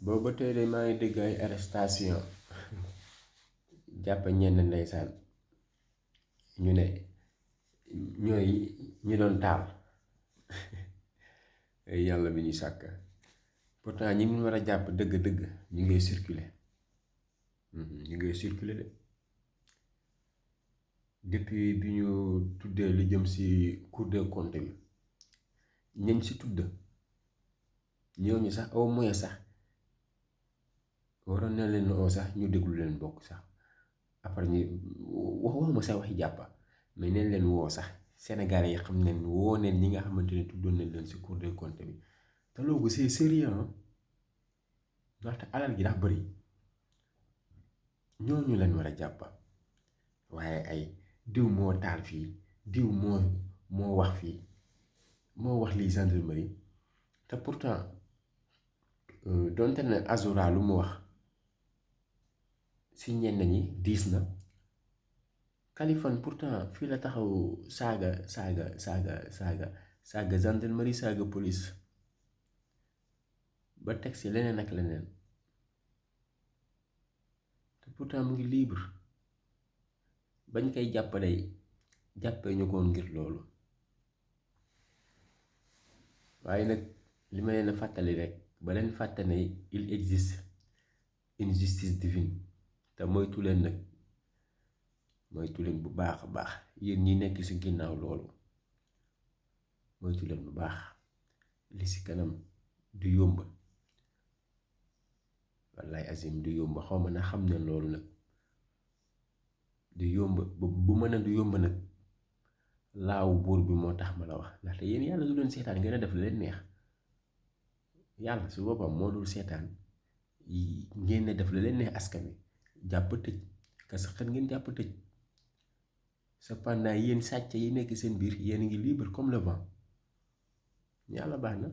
booba tey de maa ngi dégg ay arrestation jàpp ñenn ndeysaan ñu ne ñooy ñu doon taal yàlla bi ñu sàkk pourtant ñi ñu war a jàpp dëgg-dëgg ñu ngay circuler ñu ngay circuler de depuis bi ñu tuddee lu jëm ci Cour des comptes bi ñañ ci tudd ñooñu sax au moins sax waroon na leen oo sax ñu déglu leen bokk sax après ñu waxuma sax waxi jàppa mais neen leen woo sax Sénégalais yi xam ne woo neen ñi nga xamante ne tuddoon nañ leen ci Cour des comptes bi te loolu c'est sérieux ndaxte alal gi dafa bëri ñooñu leen war a jàppa waaye ay diw moo taal fii diw moo wax fii moo wax lii gendarmerie te pourtant donte ne Azura lu mu wax si ñenn ñi diis na Kaliphone pourtant fii la taxaw saaga gendarmerie saaga police ba teg si leneen ak leneen te pourtant mu ngi libre bañ koy jàppale jàppee ñu ko ngir loolu waaye nag li ma leen a fàttali rek ba leen fàtte ne il existe une justice divine te moytu leen nag moytu leen bu baax a baax yéen ñi nekk ci ginnaaw loolu moytu leen bu baax li ci kanam du yomb wallaay azim du yomb xaw ma na xam ne loolu nag du yomb bu mën a du yomb nag laaw buur bi moo tax ma la wax ndaxte yéen yàlla du leen seetaan ngeen a def la leen neex yàlla su boppam moo dul seetaan ngeen ne def la leen neex askan wi jàpp tëj kasa xët ngeen jàpp tëj cependant yéen sàcc yi nekk seen biir yéen a ngi libre comme le vent yàlla baax na